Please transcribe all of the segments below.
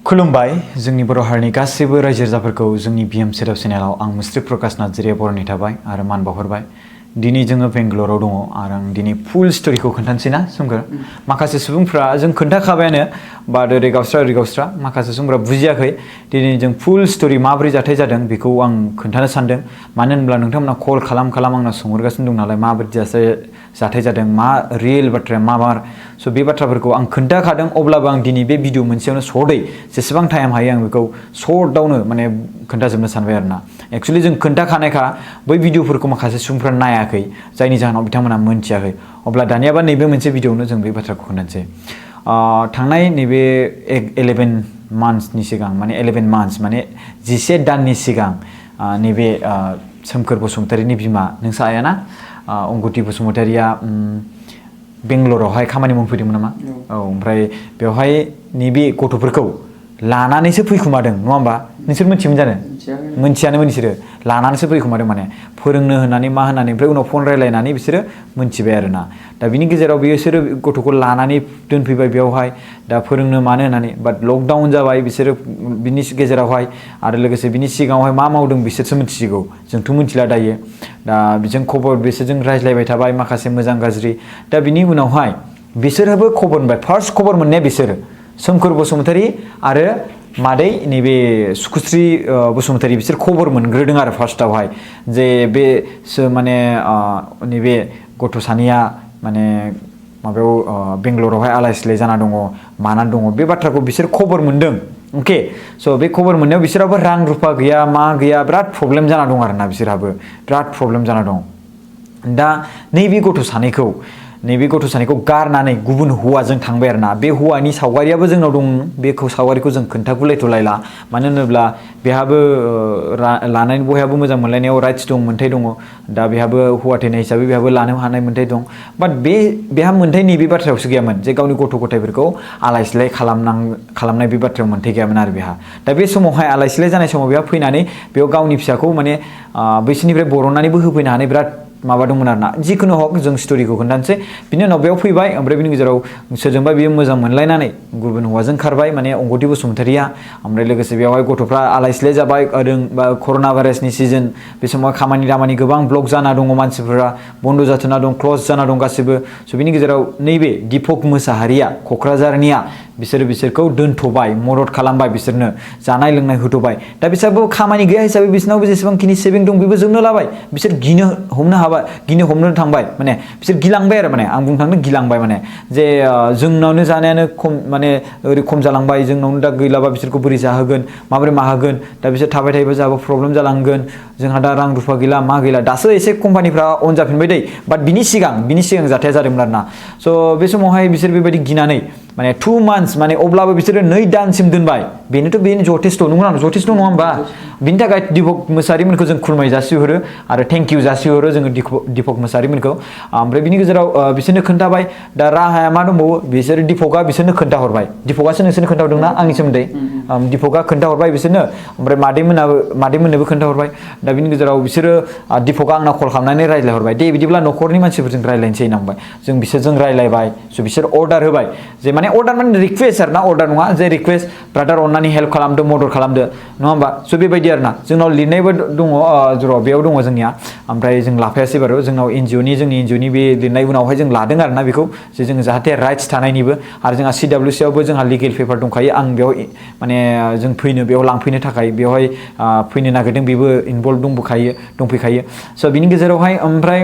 खुलुमबाय जोंनि बर' हारिनि गासैबो रायजो राजाफोरखौ जोंनि बिएम सेराव चेनेलाव आं मुस्रि प्रकाश नार्जारिया बरायनाय थाबाय आरो मान बावहरबाय। दिनै जोङो बेंगलराव दङ आरो आं दिनै फुल स्टोरीखौ खोन्थानोसै ना सोमखोर। माखासे सुबुंफ्रा जों खोन्थाखाबायानो बाट ओरै गावस्रा माखासे सुबुंफ्रा बुजियाखै। दिनै जों फुल स्टोरी माबोरै जाथाय जादों बेखौ आं खोन्थानो सानदों। मानो होनब्ला नोंथांमोना कल खालाम आंनाव सोंहरगासिनो दं नालाय माबोरै जाथाय जादों मा रियेल बाथ्राया मार स' बे बाथ्राफोरखौ आं खोन्थाखादों। अब्लाबो आं दिनै बे भिडिअ मोनसेयावनो सर्टै जेसेबां टाइम हायो आं बेखौ सर्टआवनो माने खोन्थाजोबनो सानबाय आरोना। एक्चुअलि जों खोन्थाखानायखा बै भिडिअफोरखौ माखासे सुबुंफ्रा नायाखै जायनि जाहोनाव बिथांमोना मोनथियाखै। अब्ला दानियाबा नैबे मोनसे भिडिअआवनो जों बे बाथ्राखौ खोन्थानोसै। थांनाय नैबे 11 मान्थ्सनि सिगां माने 11 मान्थ्स माने 11 दाननि सिगां नैबे सोमखोर बसुमतारीनि बिमा नोंसा आयाना अंगुति बसुमतारीया बेंगलरावहाय खामानि मावफैदोंमोन नामा? औ ओमफ्राय बेवहाय नैबे गथ'फोरखौ लानानैसो फैखुमादों नङा होमबा? नोंसोर मिथियोमोन जानो? मोनथियानोमोन बिसोरो लानानैसो फैखुमादों माने फोरोंनो होननानै मा होननानै ओमफ्राय उनाव फन रायलायनानै बिसोरो मोनथिबाय आरोना। दा बिनि गेजेराव बिसोरो गथ'खौ लानानै दोनफैबाय बेयावहाय दा फोरोंनो मानो होननानै बाट लकडाउन जाबाय बिसोरो बिनि गेजेरावहाय आरो लोगोसे बिनि सिगाङावहाय मा मावदों बिसोरसो मिथिसिगौ जोंथ' मिथिला दायो। दा बिजों बिसोरजों रायज्लायबाय थाबाय माखासे मोजां गाज्रि। दा बिनि उनावहाय बिसोरहाबो खबर मोनबाय। फार्स्ट खबर मोननाया बिसोरो सोमखोर बसुमतारी आरो मादै नैबे सुकुस्रि बसुमतारी बिसोर खबर मोनग्रोदों आरो फार्स्टआवहाय जे बे माने नैबे गथ' सानैया माने माबायाव बेंगलरावहाय आलाय सिलाय जाना दङ माना दङ बे बाथ्राखौ बिसोर खबर मोनदों। अके स' बे खबर मोननायाव बिसोरहाबो रां रुफा गैया मा गैया बिराद प्रब्लेम जाना दं आरोना बिसोरहाबो बिराद प्रब्लेम जाना दं। दा नैबे गथ' सानैखौ गारनानै गुबुन हौवाजों थांबाय आरोना। बे हौवानि सावगारियाबो जोंनाव दं। बेखौ सावगारिखौ जों खोन्थागुलायथ'लायला मानो होनोब्ला बेहाबो लानायनि बयहाबो मोजां मोनलायनायाव राइट्स दं मोन्थाय दङ। दा बेहाबो हौवा थैनाय हिसाबै बेहाबो लानो हानाय मोन्थाय दं। बाट बेहा मोन्थाय नैबे बाथ्रायावसो गैयामोन जे गावनि गथ' गथायफोरखौ आलाय सिलाय खालामनाय बे बाथ्रायाव मोन्थाय गैयामोन आरो बेहा। दा बे समावहाय आलाय सिलाय जानाय समाव बेहा फैनानै बेयाव गावनि फिसाखौ माने बैसोरनिफ्राय बरननानैबो होफैनो हानाय बिराद माबा दंमोन आरोना। जिखुनु हक जों स्ट'रिखौ खोन्थानोसै। बिनि उनाव बेयाव फैबाय ओमफ्राय बिनि गेजेराव सोरजोंबा बियो मोजां मोनलायनानै गुबुन हौवाजों खारबाय माने अंगुति बसुमतारीया। ओमफ्राय लोगोसे बेवहाय गथ'फ्रा आलाय सिलाय जाबाय बा कर'ना भाइरासनि सिजन बे समाव खामानि दामानि गोबां ब्लक जाना दङ मानसिफोरा बन्द' जाथ'ना दं क्ल'ज जाना दं गासिबो। स' बिनि गेजेराव नैबे दिपक मोसाहारिया क'क्राझारनिया बिसोरखौ दोनथ'बाय मदद खालामबाय बिसोरनो जानाय लोंनाय होथ'बाय। दा बिसोरबो खामानि गैया हिसाबै बिसोरनावबो जेसेबांखिनि सेभिं दं बेबो जोबनो लाबाय। बिसोर गिनो हमनो थांबाय माने बिसोर गिलांबाय आरो माने आं बुंनो थांदों गिलांबाय माने जे जोंनावनो जानायानो खम माने ओरै खम जालांबाय जोंनावनो दा गैलाबा बिसोरखौ बोरै जाहोगोन माबोरै माहोगोन दा बिसोर थाबाय थायोबा जोंहाबो प्रब्लेम जालांगोन जोंहा दा रां रुफा गैला मा गैला दासो एसे कम्पानिफ्रा अन जाफिनबाय दै बाट बिनि सिगां जाथाया जादोंमोन आरोना। स' बे समावहाय बिसोर बेबायदि गिनानै माने 2 मान्थ्स माने अब्लाबो बिसोरो 2 दानसिम दोनबाय। बेनो जथेस्थ' नंगौना जथेस्थ' नङा होमबा? बिनि थाखाय दिपक मोसाहारिमोनखौ जों खुलुमनाय जासिहरो आरो थेंक इउ जासिहरो जोङो दिपक मोसाहारिमोनखौ। ओमफ्राय बिनि गेजेराव बिसोरनो खोन्थाबाय। दा राहाया मा दंबावो बिसोर दिपकआ बिसोरनो खोन्थाहरबाय। दिपकआसो नोंसोरनो खोन्थाहरदोंना आंनि सोमोन्दै? दिपकआ खोन्थाहरबाय बिसोरनो ओमफ्राय मादैमोननोबो खोन्थाहरबाय। दा बिनि गेजेराव बिसोरो दिपकआ आंनाव कल खालामनानै रायज्लायहरबाय दे बिदिब्ला न'खरनि मानसिफोरजों रायज्लायनोसै होनना बुंबाय। जों बिसोरजों रायज्लायबाय स' बिसोर अर्डार होबाय जे माने अर्डार माने रिकुवेस्ट आरोना अर्डार नङा जे रिकुवेस्ट ब्रादार अननानै हेल्प खालामदो मदद खालामदो नङा होमबा? स' बेबायदि आरोना जोंनाव लिरनायबो दङ बेयाव दङ जोंनिया ओमफ्राय जों लाफायासै बारु जोंनाव जोंनि एनजिअनि बे लिरनाय उनावहाय जों लादों आरोना बेखौ जे जों जाहाथे राइट्स थानायनिबो आरो जोंहा CWCआवबो जोंहा लिगेल पेपार दंखायो। आं बेयाव माने जों बेयाव लांफैनो थाखाय बेवहाय फैनो नागिरदों बेबो इनभल्भ दंफैखायो। स' बिनि गेजेरावहाय ओमफ्राय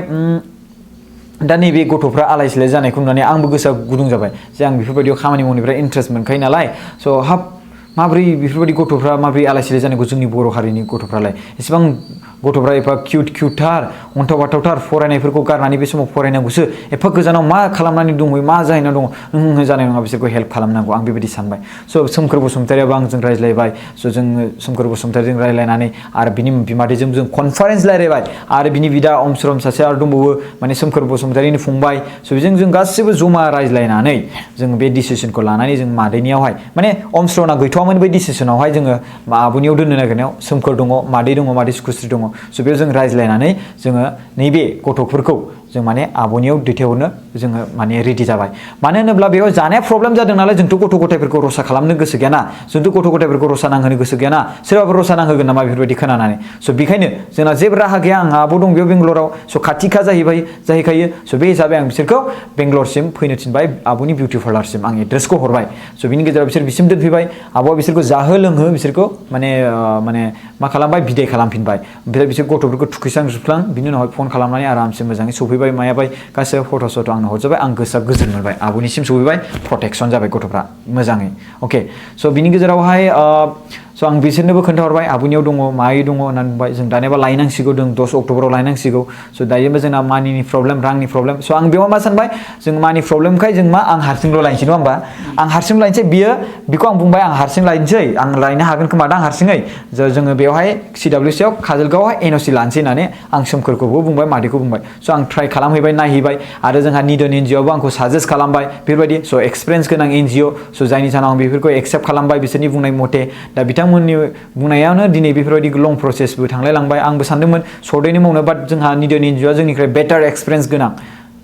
दा नैबे गथ'फ्रा आलाय सिलाय जानायखौ नुनानै आंबो गोसोआ गुदुं जाबाय जे आं बेफोरबायदियाव खामानि मावनायनिफ्राय इन्ट्रेस्ट मोनखायो नालाय। स' माब्रै बेफोरबायदि गथ'फ्रा माब्रै आलाय सिलाय जानांगौ जोंनि बर' हारिनि गथ'फ्रालाय एसेबां गथ'फ्रा एफा किउटथार अन्थाव बाथावथार फरायनायफोरखौ गारनानै बे समाव फरायनांगौसो एफा गोजानाव मा खालामनानै दंहैयो मा जाहैना दङ जानाय नङा बिसोरखौ हेल्प खालामनांगौ आं बेबायदि सानबाय। स' सोमखोर बसुमतारीयाबो आंजों रायज्लायबाय। स' जोङो सोमखोर बसुमतारीजों रायज्लायनानै आरो बिनि बिमादैजों जों कनफारेन्स रायज्लायबाय आरो बिनि बिदा अमस्रम सासे आरो दंबावो माने सोमखोर बसुमतारीनि फंबाय। स' बेजों जों गासिबो जमा रायज्लायनानै जों बे डिसिसनखौ लानानै जों मादैनियावहाय माने अमस्रमना गैथ'वामोन बै डिसिसनावहाय जोङो आब'नियाव दोननो नागिरनायाव सोमखोर दङ मादै सुकुस्रि दङ। स' बेयाव जों रायज्लायनानै जोङो नैबे गथ'फोरखौ जों माने आब'नियाव दैथायहरनो जोङो माने रेडि जाबाय मानो होनोब्ला बेयाव जानाया प्रब्लेम जादों नालाय जोंथ' गथ' गथायफोरखौ रसा खालामनो गोसो गैयाना जोंथ' गथ' गथायफोरखौ रसा नांहोनो गोसो गैयाना सोरबाबो रसा नांहोगोन नामा बेफोरबायदि खोनानानै स' बेखायनो जोंना जेबो राहा गैया आंहा आब' दं बेयाव बेंगलराव स' खाथिखा जाहैखायो स' बे हिसाबै आं बिसोरखौ बेंगलरसिम फैनो थिनबाय आब'नि बिउटि पार्लारसिम आं एड्रेसखौ हरबाय स' बिनि गेजेराव बिसोर बिसिम दोनफैबाय आब'आ बिसोरखौ जाहो लोंहो बिसोरखौ माने मा खालामबाय बिदाय खालामफिनबाय ओमफ्राय बिसोर गथ'फोरखौ थुखैस्रां जुस्रां बिनि उनावहाय फन खालामनानै आरामसे मोजाङै सफैबाय मायाबाय गासैबो फट' सट' आंनो हरजोब्बाय आं गोसोआ गोजोन मोनबाय आब'निसिम सफैबाय प्रटेक्सन जाबाय गथ'फ्रा मोजाङै अके स' बिनि गेजेरावहाय स' आं बिसोरनोबो खोन्थाहरबाय आब'नियाव दङ मायै दङ होननानै बुंबाय जों दानियाबा लायनांसिगौ जों 10 अक्ट'बराव लायनांसिगौ स' दायोबो जोंना मानिनि प्रब्लेम रांनि प्रब्लेम स' आं बेयाव मा सानबाय जों मानि प्रब्लेमखाय जों मा आं हारसिंल' लायनोसै नङा होमबा आं हारसिं लायनोसै बेखौ आं बुंबाय आं हारसिं लायनोसै आं लायनो हागोन खोमा दां हारसिङै जोङो बेवहाय CWCआव काजलगावआव NOC लानोसै होननानै आं सोमखोरखौबो बुंबाय मादैखौ बुंबाय स' आं ट्राइ खालामहैबाय नायहैबाय आरो जोंहा निधन NGOआबो आंखौ साजेस्ट खालामबाय बेफोरबायदि स' एक्सपिरियेन्स गोनां NGO स' जायनि जाहोनाव आं बेफोरखौ एक्सेप्ट खालामबाय बिसोरनि बुंनाय मथे दा बिथांमोननि बुंनायावनो दिनै बेफोरबायदि लं प्रसेसबो थांलाय लांबाय आंबो सानदोंमोन सर्टैनो मावनो बाट जोंहा निधन NGOआ जोंनिफ्राय बेटार एक्सपिरियेन्स गोनां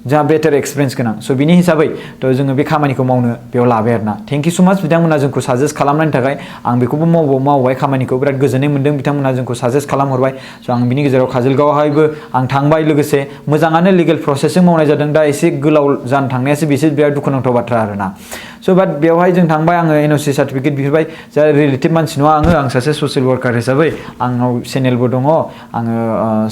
जोंहा बेटार एक्सपिरियेन्स गोनां स' बिनि हिसाबै थ' जोङो बे खामानिखौ मावनो बेयाव लाबाय आरोना थेंक इउ स' माच बिथांमोना जोंखौ साजेस्ट खालामनायनि थाखाय आं बेखौबो मावबाय खामानिखौ बिराद गोजोननाय मोन्दों बिथांमोना जोंखौ साजेस्ट खालामहरबाय स' आं बिनि गेजेराव काजलगावआवहायबो आं थांबाय लोगोसे मोजाङानो लिगेल प्रसेसजों मावनाय जादों दा एसे गोलाव जानो थांनायासो बेसो बिराद दुखुनांथाव बाथ्रा आरोना स' बाट बेवहाय जों थांबाय आङो NOC सार्टिफिकेट बिहरबाय जा रिलेटिभ मानसि नङा आं सासे ससियेल वार्कार हिसाबै आंनाव चेनेलबो दङ आङो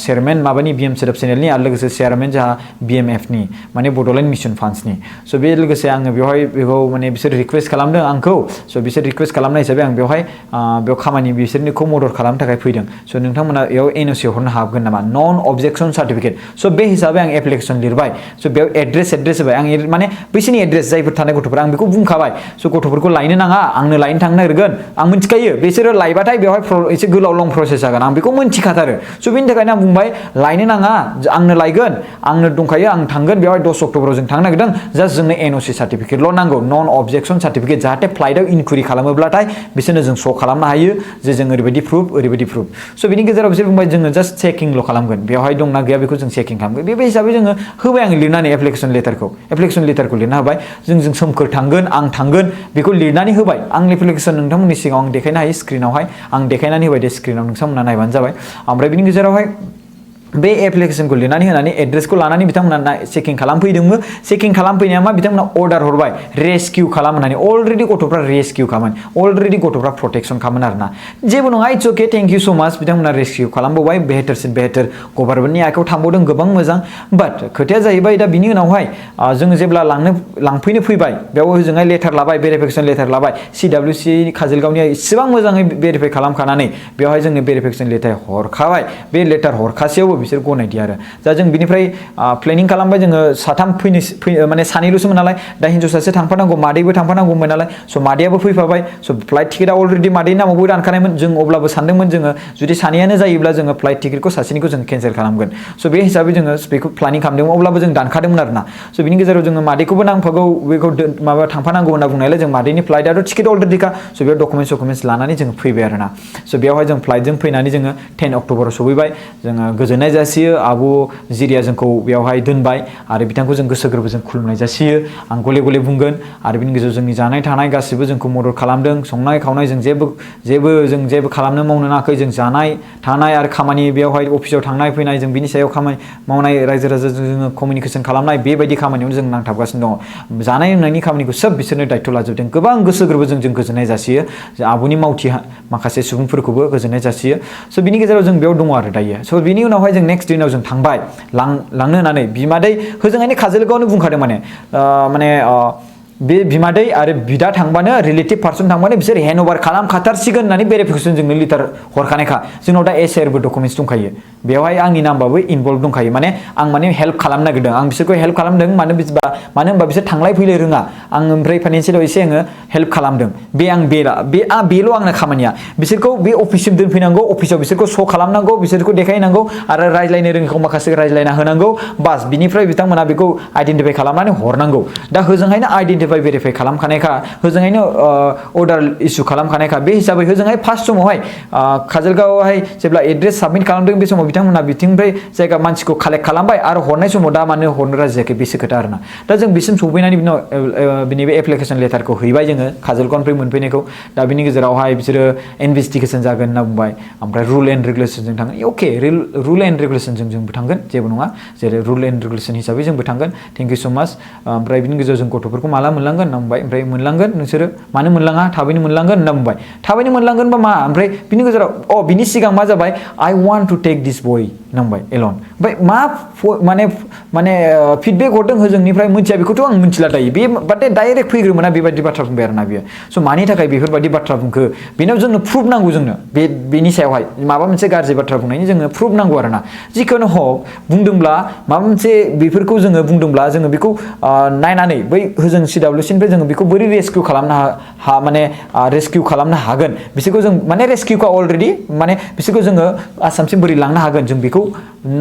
चेयारमेन माबानि BM सेटआप चेनेलनि आरो लोगोसे चेयारमेन जोंहा BMFनि माने बड'लेण्ड मिशन फान्ड्सनि स' बे लोगोसे आङो बेखौ माने बिसोर रिक्वेस्ट खालामदों आंखौ स' बिसोर रिक्वेस्ट खालामनाय हिसाबै आं बेयाव खामानि बिसोरनिखौ मदद खालामनो थाखाय फैदों स' नोंथांमोना बेयाव NOC हरनो हागोन नामा नन अबजेक्सन सार्टिफिकेट स' बे हिसाबै आं एप्लिकेसन लिरबाय स' बेयाव एड्रेस होबाय आं माने बैसोरनि एड्रेस जायफोर थानाय गथ'फोर आं बेखौ बुंखाबाय स' गथ'फोरखौ लायनो नाङा आंनो लायनो थांनो नागिरगोन आं मिथिखायो बिसोरो लायबाथाय बेवहाय एसे गोलाव लं प्रसेस जागोन आं बेखौ मिथिखाथारो स' बिनि थाखायनो आं बुंबाय लायनो नाङा आंनो लायगोन आंनो दंखायो आं थांगोन बेवहाय 10 अक्ट'बराव जों थांनो नागिरदों जास्ट जोंनो NOC सार्टिफिकेटल' नांगौ नन अबजेक्सन सार्टिफिकेट जाहाथे फ्लाइटआव इनकुइरि खालामोब्लाथाय बिसोरनो जों श' खालामनो हायो जे जों ओरैबायदि प्रुफ स' बिनि गेजेराव बिसोर बुंबाय जोङो जास्ट चेकिंल' खालामगोन बेवहाय दंना गैया बेखौ जों चेकिं खालामगोन बे हिसाबै जोङो होबाय आं लिरनानै एप्लिकेसन लेटारखौ लिरना होबाय जों सोमखोर थांगोन आं थांगोन बेखौ लिरनानै होबाय आं एप्लिकेसन नोंथांमोननि सिगाङाव आं देखायनो हायो स्क्रिनावहाय आं देखायनानै होबाय दे स्क्रिनाव नोंथांमोना नायबानो जाबाय ओमफ्राय बिनि गेजेरावहाय बे एप्लिकेसनखौ लिरनानै होनानै एड्रेसखौ लानानै बिथांमोना चेकिं खालामफैदोंमोन चेकिं खालामफैनाया मा बिथांमोना अर्डार हरबाय रेस्किउ खालाम होननानै अलरेडि गथ'फ्रा रेस्किउ खामोन अलरेडि गथ'फ्रा प्रटेक्सन खामोन आरोना जेबो नङा इट्स अके थेंक इउ स' माच बिथांमोना रेस्किउ खालामबावबाय बेहतर गभार्नमेन्टनि आखायाव थांबावदों गोबां मोजां बाट खोथाया जाहैबाय दा बिनि उनावहाय जोङो जेब्ला लांफैनो फैबाय बेयाव ओजोंहाय लेटार लाबाय भेरिफिकेसन लेटार लाबाय CWC काजलगावनिया इसेबां मोजाङै भेरिफाइ खालामखानानै बेवहाय जोंनो भेरिफिकेसन लेटार हरखाबाय बे लेटार हरखासेयावबो बिसोर गनायदि आरो दा जों बिनिफ्राय प्लेनिं खालामबाय जोङो साथाम फैनो माने सानैल'सोमोन नालाय दा हिन्जाव सासे थांफानांगौ मादैबो थांफानांगौमोन नालाय स' मादैयाबो फैफाबाय स' फ्लाइट टिकेटआ अलरेडि मादैनि नामावबो दानखानायमोन जों अब्लाबो सानदोंमोन जोङो जुदि सानैयानो जायोब्ला जोङो फ्लाइट टिकेटखौ सासेनिखौ जों केन्सेल खालामगोन स' बे हिसाबै जोङो बेखौ प्लानिं खालामदोंमोन अब्लाबो जों दानखादोंमोन आरोना स' बिनि गेजेराव जोङो मादैखौबो नांफागौ बेखौ माबा थांफानांगौ होनना बुंनायलाय जों मादैनि फ्लाइटआथ' टिकेट अलरेडिखा स' बेयाव डकुमेन्टस लानानै जोङो फैबाय आरोना स' बेवहाय जों फ्लाइटजों फैनानै जोङो 10 अक्ट'बराव सफैबाय जोङो गोजोननाय जासियो आब' जिरिया जोंखौ बेवहाय दोनबाय आरो बिथांखौ जों गोसो गोरबोजों खुलुमनाय जासियो आं गले गले बुंगोन आरो बिनि गेजेराव जोंनि जानाय थानाय गासिबो जोंखौ मदद खालामदों संनाय खावनाय जों जेबो खालामनो मावनो नाङाखै जों जानाय थानाय आरो खामानि बेवहाय अफिसाव थांनाय फैनाय जों बिनि सायाव खामानि मावनाय रायजो राजाजों जोङो कमिउनिकेसन खालामनाय बेबायदि खामानियावनो जों नांथाबगासिनो दङ जानाय लोंनायनि खामानिखौ सोब बिसोरनो दायथ' लाजोबदों गोबां गोसो गोरबोजों जों गोजोननाय जासियो आब'नि मावथि माखासे सुबुंफोरखौबो गोजोननाय जासियो स' बिनि गेजेराव जों बेयाव दङ आरो दायो स' बिनि उनावहाय जों नेक्स्ट दिनाव जों थांबाय लांनो होननानै बिमादै होजोंहायनो काजलगावनो बुंखादों माने बे बिमादै आरो बिदा थांबानो रिलेटिभ पार्सन थांबानो बिसोर हेन्ड अभार खालामखाथारसिगोन होननानै भेरिफिकेसन जोंनो लेटार हरखानायखा जोंनाव दा SIRबो डकुमेन्टस दंखायो बेवहाय आंनि नामबाबो इनभल्भ दंखायो माने आं हेल्प खालामनो नागिरदों आं बिसोरखौ हेल्प खालामदों मानो होनबा बिसोर थांलाय फैलाय रोङा आं ओमफ्राय फाइनान्सियेलाव एसे आङो हेल्प खालामदों बेल' आंना खामानिया बिसोरखौ बे अफिससिम दोनफैनांगौ अफिसाव बिसोरखौ श' खालामनांगौ बिसोरखौ देखायनांगौ आरो रायज्लायनो रोङिखौ माखासे रायज्लायना होनांगौ बास बिनिफ्राय बिथांमोना बेखौ आइडेन्टिफाइ खालामनानै हरनांगौ दा होजोंहायनो आइडेन्टिफाइ भेरिफाइ खालामखानायखा होजोंहायनो अर्डार इसु खालामखानायखा बे हिसाबै होजोंहाय फार्स्ट समावहाय काजलगावआवहाय जेब्ला एड्रेस साबमिट खालामदों बे समाव बिथांमोना बिथिंनिफ्राय जायगा मानसिखौ कालेक्ट खालामबाय आरो हरनाय समाव दा मानो हरनो राजि जायाखै बेसो खोथा आरोना दा जों बिसिम सौफैनानै बिनाव बिनि बे एप्लिकेसन लेटारखौ हैबाय जोङो काजलगावनिफ्राय मोनफैनायखौ दा बिनि गेजेरावहाय बिसोरो इनभेस्टिगेसन जागोन होनना बुंबाय ओमफ्राय रुल एन्ड रेगुलेसनजों थांगोन अके रुल एन्ड रेगुलेसनजों जोंबो थांगोन जेबो नङा जेरै रुल एन्ड रेगुलेसन हिसाबै जोंबो थांगोन थेंक इउ स' माच ओमफ्राय बिनि गेजेराव जों गथ'फोरखौ माला मोनलांगोन होनना बुंबाय ओमफ्राय मोनलांगोन नोंसोरो मानो मोनलाङा थाबैनो मोनलांगोन होनना बुंबाय थाबैनो मोनलांगोनबा मा ओमफ्राय बिनि गेजेराव बिनि सिगां मा जाबाय आइ वान्ट टु टेक दिस बय होनना बुंबाय एलन ओमफ्राय मा माने फिडबेक हरदों होजोंनिफ्राय मिथिया बेखौथ' आं मिथिला दायो बे बाटे डाइरेक्ट फैग्रोमोना बेबायदि बाथ्रा बुंबाय आरोना बियो स' मानि थाखाय बेफोरबायदि बाथ्रा बुंखो बेनाव जोंनो प्रुफ नांगौ जोंनो बेनि सायावहाय माबा मोनसे गाज्रि बाथ्रा बुंनायनि जोंनो प्रुफ नांगौ आरोना जिखुनु हक बुंदोंब्ला माबा मोनसे बेफोरखौ जोङो बुंदोंब्ला जोङो बेखौ नायनानै बै होजों CWCनिफ्राय जोङो बेखौ बोरै रेस्किउ खालामनो माने रेस्किउ खालामनो हागोन बिसोरखौ जों माने रेस्किउखौ अलरेडि माने बिसोरखौ जोङो आसामसिम बोरै लांनो हागोन जों बेखौ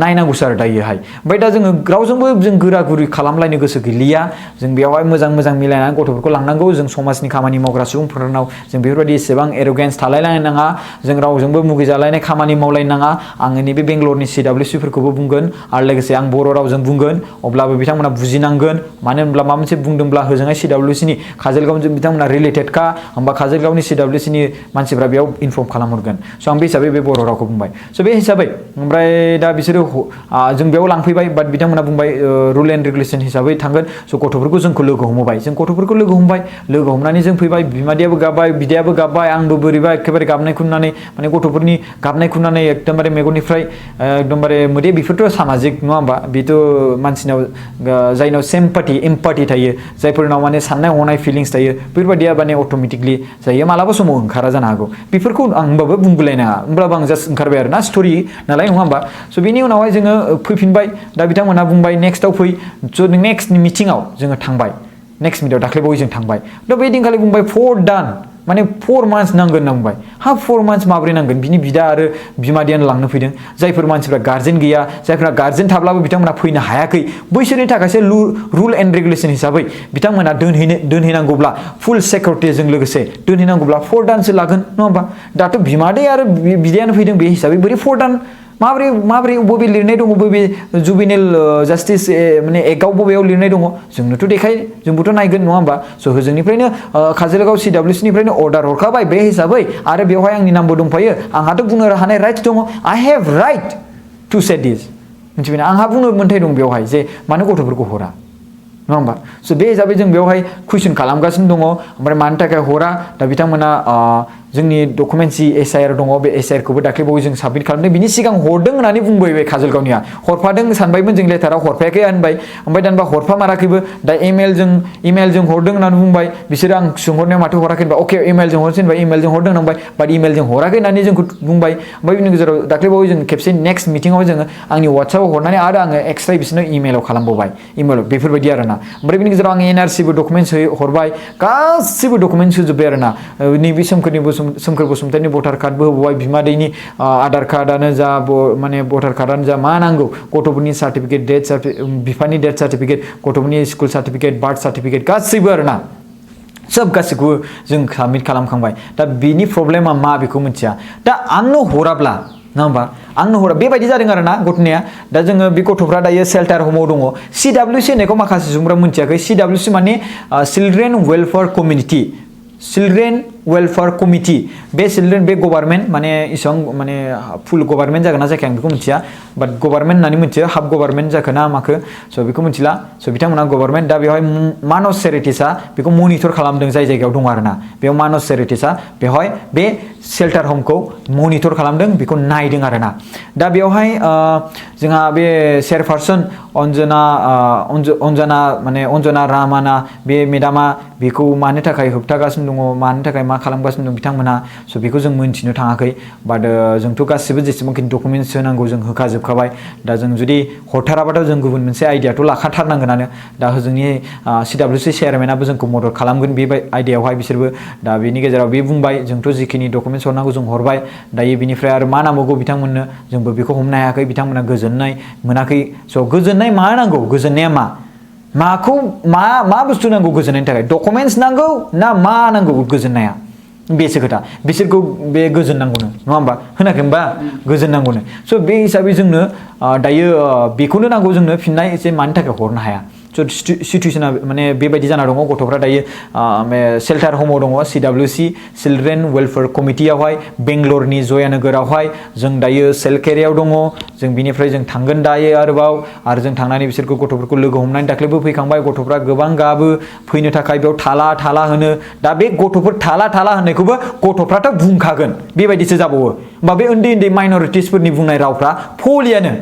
नायनांगौसो आरो दायोहाय ओमफ्राय दा जोङो रावजोंबो जों गोरा गुरै खालामलायनो गोसो गैलिया जों बेयावहाय मोजां मिलायनानै गथ'फोरखौ लांनांगौ जों समाजनि खामानि मावग्रा सुबुंफोरनाव जों बेफोरबायदि एसेबां एर'गेन्स थालायलायनो नाङा जों रावजोंबो मुगैजालायनाय खामानि मावलायनो नाङा आङो नैबे बेंगलरनि CWCफोरखौबो बुंगोन आरो लोगोसे आं बर' रावजों बुंगोन अब्लाबो बिथांमोना बुजिनांगोन मानो होनब्ला माबा मोनसे बुंदोंब्ला होजोंहाय CWCनि काजलगावजों बिथांमोना रिलेटेडखा होमबा काजलगावनि CWCनि मानसिफ्रा बेयाव इनफर्म खालामहरगोन स' आं बे हिसाबै बे बर' रावखौ बुंबाय स' बे हिसाबै ओमफ्राय दा बिसोरो जों बेयाव लांफैबाय बाट बिथांमोना बुंबाय रुल एन्ड रेगुलेसन हिसाबै थांगोन स' गथ'फोरखौ जोंखौ लोगो हमहोबाय जों गथ'फोरखौ लोगो हमबाय लोगो हमनानै जों फैबाय बिमादैयाबो गाबबाय बिदायाबो गाबबाय आंबो बोरैबा एखेबारे गाबनायखौ नुनानै माने गथ'फोरनि गाबनायखौ नुनानै एकदमबारे मेगननिफ्राय एकदमबारे मोदै बेफोरथ' सामाजिक नङा होमबा बेथ' मानसिनाव जायनाव एम्पाथि थायो जायफोरनाव माने साननाय हनाय फिलिंस थायो बेफोरबायदिया माने अट'मेटिकलि जायो मालाबा समाव ओंखारा जानो हागौ बेफोरखौ आं होमबाबो बुंबोलायनाङा होमब्लाबो आं जास्ट ओंखारबाय आरोना स्ट'रि नालाय नङा होमबा स' बेनि उनावहाय जोङो फैफिनबाय दा बिथांमोनहा बुंबाय नेक्स्टआव फै स' नेक्स्ट मिटिङाव जोङो थांबाय नेक्स्ट मिटिङाव दाख्लैबावै जों थांबाय दा बे दिनखालि बुंबाय 4 months नांगोन होनना बुंबाय 4 months माब्रै नांगोन बिनि बिदा आरो बिमादैयानो लांनो फैदों जायफोर मानसिफ्रा गार्जेन गैया जायफ्रा गार्जेन थाब्लाबो बिथांमोना फैनो हायाखै बैसोरनि थाखायसो रुल एन्ड रेगुलेसन हिसाबै बिथांमोना दोनहैनांगौब्ला फुल सिकिउरिटिजों लोगोसे दोनहैनांगौब्ला 4 दानसो लागोन नङा होमबा दाथ' बिमादै आरो बिदायानो फैदों बे हिसाबै बोरै 4 दान माब्रै बबे लिरनाय दङ बबे जुबिनेल जास्टिस माने एक्टआव बबेयाव लिरनाय दङ जोंनोथ' देखाय जोंबोथ' नायगोन नङा होमबा स' होजोंनिफ्रायनो काजलगाव CWCनिफ्रायनो अर्डार हरखाबाय बे हिसाबै आरो बेवहाय आंनि नामबो दंफायो आंहाथ' बुंनो हानाय राइट दङ I have right to say दिस मिथिबायना आंहा बुंनो मोन्थाय दं बेवहाय जे मानो गथ'फोरखौ हरा नङा होमबा स' बे हिसाबै जों बेवहाय कुइसन खालामगासिनो दङ ओमफ्राय मानि थाखाय हरा दा बिथांमोना जोंनि डकुमेन्टस जि SIR दङ बे SIRखौबो दाख्लैबावै जों साबमिट खालामदों बिनि सिगां हरदों होननानै बुंबाय बे काजलगावनिया हरफादों सानबायमोन जों लेटाराव हरफायाखै होनबाय ओमफ्राय दानबा हरफामाराखैबो दा इमेलजों हरदों होननानै बुंबाय बिसोरो आं सोंहरनायाव माथो हराखै होनबा अके इमेलजों हरसै होनबा इमेलजों हरदों होनबाय बाट इमेलजों हराखै होननानै जोंखौ बुंबाय ओमफ्राय बिनि गेजेराव दाख्लैबावै जों खेबसे नेक्स्ट मिटिङाव जोङो आंनि वाट्सएपआव हरनानै आरो आङो एक्सट्रा बिसोरनो इमेलाव खालामबावबाय इमेलाव बेफोरबायदि आरोना ओमफ्राय बिनि गेजेराव आं NRCबो डकुमेन्टस हरबाय गासिबो डकुमेन्टस होजोब्बाय आरोना नैबे सोमखोर बसुमतारी भटार कार्डबो होबाय बिमादैनि आधार कार्डआनो जा माने भटार कार्डआनो जा मा नांगौ गथ'फोरनि सार्टिफिकेट बिफानि डेथ सार्टिफिकेट गथ'फोरनि स्कुल सार्टिफिकेट बार्थ सार्टिफिकेट गासैबो आरोना सब गासैखौबो जों साबमिट खालामखांबाय दा बिनि प्रब्लेमा मा बेखौ मिथिया दा आंनो हराब्ला नङा होमबा आंनो हरा बेबायदि जादों आरोना घटनाया दा जोङो बे गथ'फ्रा दायो सेल्टार हमाव दङ CWC होननायखौ माखासे सुबुंफ्रा मिथियाखै CWC माने चिल्ड्रेन वेलफेयार कमिउनिटि बे बे गभार्नमेन्ट माने इसेबां माने फुल गभार्नमेन्ट जागोन ना जायाखै आं बेखौ मिथिया बाट गभार्नमेन्ट होननानै मिथियो हाफ गभार्नमेन्ट जाखो ना माखो स' बेखौ मिथिला स' बिथांमोना गभार्नमेन्ट दा बेवहाय मानस चेरिटिसआ बेखौ मनिटर खालामदों जाय जायगायाव दं आरोना बेयाव मानस चेरिटिसआ बेवहाय बे सेल्टार हमखौ मनिटर खालामदों बेखौ नायदों आरोना दा बेवहाय जोंहा बे चेयारपारसन अन्जना रामाना बे मेडामा बेखौ मानो थाखाय होबथागासिनो दङ मानो थाखाय मा खालामगासिनो दं बिथांमोना स' बेखौ जों मोनथिनो थाङाखै बाट जोंथ' गासिबो जेसेबांखि डकुमेन्टस होनांगौ जों होखाजोबखाबाय दा जों जुदि हरथाराबाथ' जों गुबुन मोनसे आइडियाथ' लाखाथारनांगोनानो दा जोंनि CWC चेयारमेनाबो जोंखौ मदद खालामगोन बे आइडियायावहाय बिसोरबो दा बेनि गेजेराव बे बुंबाय जोंथ' जिखिनि डकुमेन्टस हरनांगौ जों हरबाय दायो बिनिफ्राय आरो मा नांबावगौ बिथांमोननो जोंबो बेखौ हमनो हायाखै बिथांमोना गोजोननाय मोनाखै स' गोजोननाय मा नांगौ गोजोननाया मा माखौ मा बुस्थु नांगौ गोजोननायनि थाखाय डकुमेन्ट्स नांगौ ना मा नांगौ गोजोननाया बेसो खोथा बिसोरखौ बे गोजोन नांगौनो नङा होमबा होनाखै होमबा गोजोन नांगौनो स' बे हिसाबै जोंनो दायो बेखौनो नांगौ जोंनो फिननाय एसे मानि थाखाय हरनो हाया स' सिटुएसना माने बेबायदि जाना दङ गथ'फ्रा दायो शेल्टार हमाव दङ CWC चिल्ड्रेन वेलफेयार कमिटियावहाय बेंगलरनि जयानोगोरावहाय जों दायो सेलकेरियाव दङ जों बिनिफ्राय जों थांगोन दायो आरोबाव आरो जों थांनानै बिसोरखौ गथ'फोरखौ लोगो हमनानै दाख्लैबो फैखांबाय गथ'फ्रा गोबां गाबो फैनो थाखाय बेयाव थाला होनो दा बे गथ'फोर थाला होननायखौबो गथ'फ्राथ' बुंखागोन बेबायदिसो जाबावो होमबा बे उन्दै माइनरिटिसफोरनि बुंनाय रावफ्रा फलियानो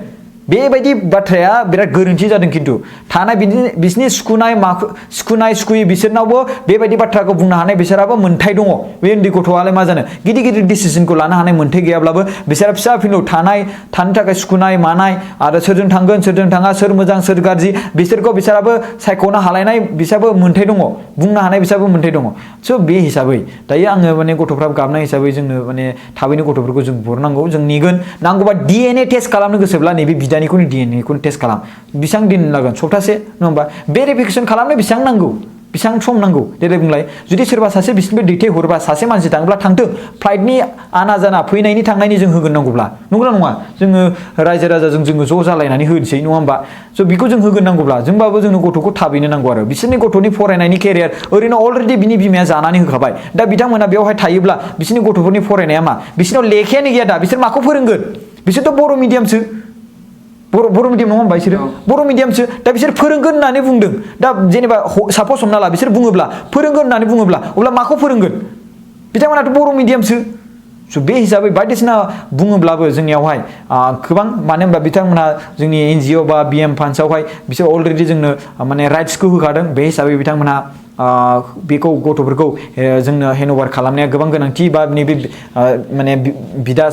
बेबायदि बाथ्राया बिराद गोरोन्थि जादों खिन्थु थानाय बिसोरनि सुखुयै बिसोरनावबो बेबायदि बाथ्राखौ बुंनो हानाय बिसोराबो मोन्थाय दङ बे उन्दै गथ'आलाय मा जानो गिदिर डिसिजनखौ लानो हानाय मोन्थाय गैयाब्लाबो बिसोरा फिसा फिनौ थानो थाखाय सुखुनाय मानाय आरो सोरजों थांगोन सोरजों थाङा सोर मोजां सोर गाज्रि बिसोरखौ बिसोराबो सायख'नो हालायनाय बिसोराबो मोन्थाय दङ बुंनो हानाय बिसोराबो मोन्थाय दङ स' बे हिसाबै दायो आङो माने गथ'फ्रा गाबनाय हिसाबै जोंनो माने थाबैनो गथ'फोरखौ जों बरनांगौ जों नेगोन नांगौबा DNA टेस्ट खालामनो गोसोब्ला नैबे बिदानिखौनो DNA खौनो टेस्ट खालाम बेसेबां दिन लागोन सप्तासे नङा होमबा भेरिफिकेसन खालामनो बेसेबां नांगौ बेसेबां सम नांगौ देलाय बुंलाय जुदि सोरबा सासे बिसिनिफ्राय दैथायहरबा सासे मानसि थाङोब्ला थांथों फ्लाइटनि आना जाना फैनायनि थांनायनि जों होगोन नांगौब्ला नंगौना नङा जोङो रायजो राजाजों जोङो ज' जालायनानै होनोसै नङा होमबा स' बेखौ जों होगोन नांगौब्ला जोंबाबो जोंनो गथ'खौ थाबैनो नांगौ आरो बिसोरनि गथ'नि फरायनायनि केरियार ओरैनो अलरेडि बिनि बिमाया जानानै होखाबाय दा बिथांमोना बेवहाय थायोब्ला बिसोरनि गथ'फोरनि फरायनाया मा बिसोरनाव लेखायानो गैया दा बिसोर माखौ फोरोंगोन बिसोरथ' बर' मिडियामसो बर' मिडियाम नङा होमबा बिसोरो बर' मिडियामसो दा बिसोर फोरोंगोन होननानै बुंदों दा जेनेबा सापस हमना ला बिसोर बुङोब्ला फोरोंगोन होननानै बुङोब्ला अब्ला माखौ फोरोंगोन बिथांमोनाथ' बर' मिडियामसो स' बे हिसाबै बायदिसिना बुङोब्लाबो जोंनियावहाय गोबां मानो होनबा बिथांमोनहा जोंनि NGO बा BM फान्ड्सआवहाय बिसोर अलरेडि जोंनो माने राइट्सखौ होखादों बे हिसाबै बिथांमोनहा बेखौ गथ'फोरखौ जोंनो हेन्डअभार खालामनाया गोबां गोनांथि बा नैबे माने बिदा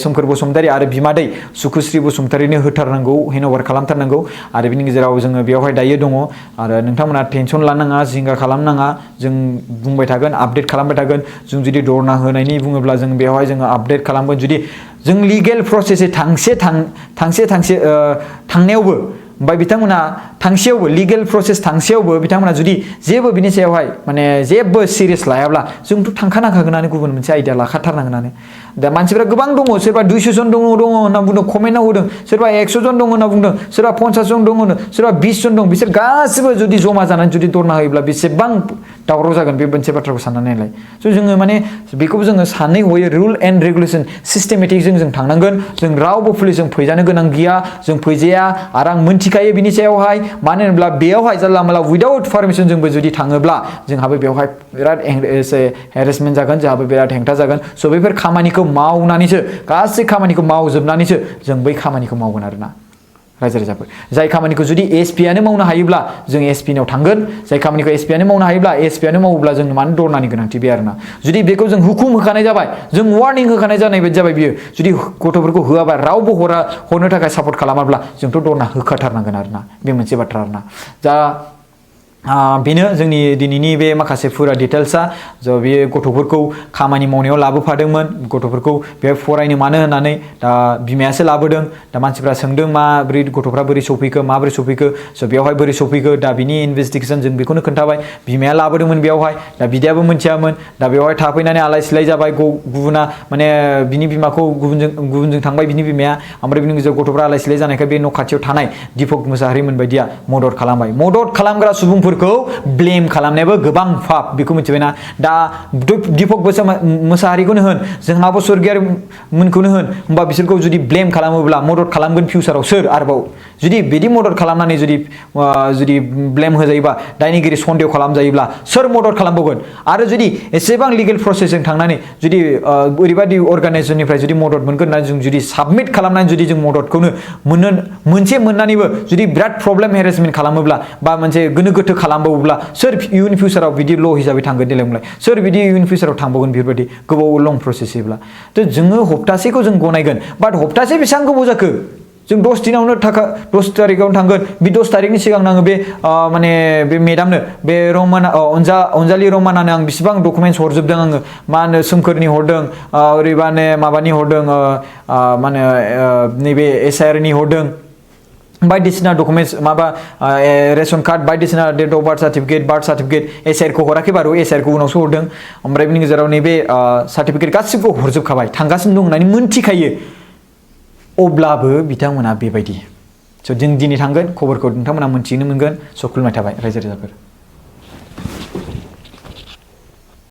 सोमखोर बसुमतारी आरो बिमादै सुखुश्री बसुमतारीनो होथारनांगौ हेन्डअभार खालामथारनांगौ आरो बिनि गेजेराव जोङो बेवहाय दायो दङ आरो नोंथांमोना टेनसन लानाङा जिंगा खालामनाङा जों बुंबाय थागोन आपडेट खालामबाय थागोन जों जुदि धरना होनायनि बुङोब्ला जों बेवहाय जोङो आपडेट खालामगोन जुदि जों लिगेल प्रसेसै थांनायावबो ओमफ्राय बिथांमोना थांसेयावबो लिगेल प्रसेस थांसेयावबो बिथांमोना जुदि जेबो बिनि सायावहाय माने जेबो सिरियास लायाब्ला जोंथ' थांखानांखागोनानो गुबुन मोनसे आइडिया लाखाथारनांगोनानो दा मानसिफ्रा गोबां दङ सोरबा 200 जन दङ होनना बुंदों कमेन्टआव होदों सोरबा 100 जन दङ होनना बुंदों सोरबा 50 जन दङ सोरबा 20 जन दं बिसोर गासिबो जुदि जमा जानानै जुदि धरना होयोब्ला बेसेबां दावराव जागोन बे मोनसे बाथ्राखौ साननानै नायलाय स' जोङो माने बेखौबो जोङो सानै हयै रुल एन्ड रेगुलेसन सिस्टेमेटिकजों जों थांनांगोन जों रावबो पुलिसजों फैजानो गोनां गैया जों फैजाया आरो आं मिन्थिखायो बिनि सायावहाय मानो होनोब्ला बेयावहाय जानला मानला उइदाउट पारमिसन जोंबो जुदि थाङोब्ला जोंहाबो बेवहाय बिराद हेरेसमेन्ट जागोन जोंहाबो बिराद हेंथा जागोन स' बेफोर खामानिखौ मावनानैसो गासै खामानिखौ मावजोबनानैसो जों बै खामानिखौ मावगोन आरोना रायजो राजाफोर जाय खामानिखौ जुदि एसपिआनो मावनो हायोब्ला जों एसपिनाव थांगोन जाय खामानिखौ एसपिआनो मावनो हायोब्ला एसपिआनो मावोब्ला जों मानो धरनानि गोनांथि बे आरोना जुदि बेखौ जों हुकुम होखानाय जाबाय जों वार्निं होखानाय जानाय बायदि जाबाय बियो जुदि गथ'फोरखौ होआबा रावबो हरनो थाखाय सापर्ट खालामाब्ला जोंथ' धरना होखाथारनांगोन आरोना बे मोनसे बाथ्रा आरोना दा बेनो जोंनि दिनैनि बे माखासे फुरा डिटेल्सआ ज' बे गथ'फोरखौ खामानि मावनायाव लाबोफादोंमोन गथ'फोरखौ बेहाय फरायनो मानो होननानै दा बिमायासो लाबोदों दा मानसिफ्रा सोंदों माबोरै गथ'फ्रा बोरै सफैखो माबोरै सफैखो स' बेवहाय बोरै सफैखो दा बिनि इनभेस्टिगेसन जों बेखौनो खोन्थाबाय बिमाया लाबोदोंमोन बेवहाय दा बिदायाबो मिन्थियामोन दा बेवहाय थाफैनानै आलाय सिलाय जाबाय गुबुना माने बिनि बिमाखौ गुबुनजों थांबाय बिनि बिमाया ओमफ्राय बिनि गेजेराव गथ'फ्रा आलाय सिलाय जानायखाय बे न' खाथियाव थानाय दीपक मुसाहारिमोन बायदिया मदद खालामबाय मदद खालामग्रा सुबुंफोर ब्लेम खालामनायाबो गोबां फाप बेखौ मिथिबायना दा दीपक मुसाहारिखौनो होन जोंहाबो स्वर्गियारि मोनखौनो होन होमबा बिसोरखौ जुदि ब्लेम खालामोब्ला मदद खालामगोन फिउचाराव सोर आरोबाव जुदि बिदि मदद खालामनानै जुदि ब्लेम होजायोबा दायनिगिरि सन्देह खालामजायोब्ला सोर मदद खालामबावगोन आरो जुदि एसेबां लिगेल प्रसेसजों थांनानै जुदि ओरैबायदि अर्गानाइजेसननिफ्राय जुदि मदद मोनगोन होननानै जों जुदि साबमिट खालामनानै जुदि जों मददखौनो मोननानैबो जुदि बिराद प्रब्लेम हेरेसमेन्ट खालामोब्ला बा मोनसे गोनो गोथो खालामबावोब्ला सोर इयुन फिउचाराव बिदि ल' हिसाबै थांगोन देलाय बुंलाय सोर बिदि इयुन फिउचाराव थांबावगोन बेफोरबायदि गोबाव लं प्रसेसब्ला थ' जोङो हप्तासेखौ जों गनायगोन बाट हप्तासे बेसेबां गोबाव जाखो जों 10 दिनावनो 10 तारिखआवनो थांगोन बे 10 तारिखनि सिगां आङो बे माने बे मेडामनो बे अनजालि रमानानो आं बिसिबां डकुमेन्टस हरजोबदों आङो मा होनो सोमखोरनि हरदों ओरैबानो माबानि हरदों मा होनो नैबे SIR नि हरदों बायदिसिना डकुमेन्टस माबा रेशन कार्ड बायदिसिना डेट अफ बार्थ सार्टिफिकेट एसआइआरखौ हराखै बारु एसआइआरखौ उनावसो हरदों ओमफ्राय बेनि गेजेराव नैबे सार्टिफिकेट गासिबो हरजोबखाबाय थांगासिनो दं होननानै मोनथिखायो अब्लाबो बिथांमोना बेबायदि स' जों दिनै थांगोन खबरखौ नोंथांमोना मोनथिनो मोनगोन स' खुलुमनाय थाबाय रायजो राजाफोर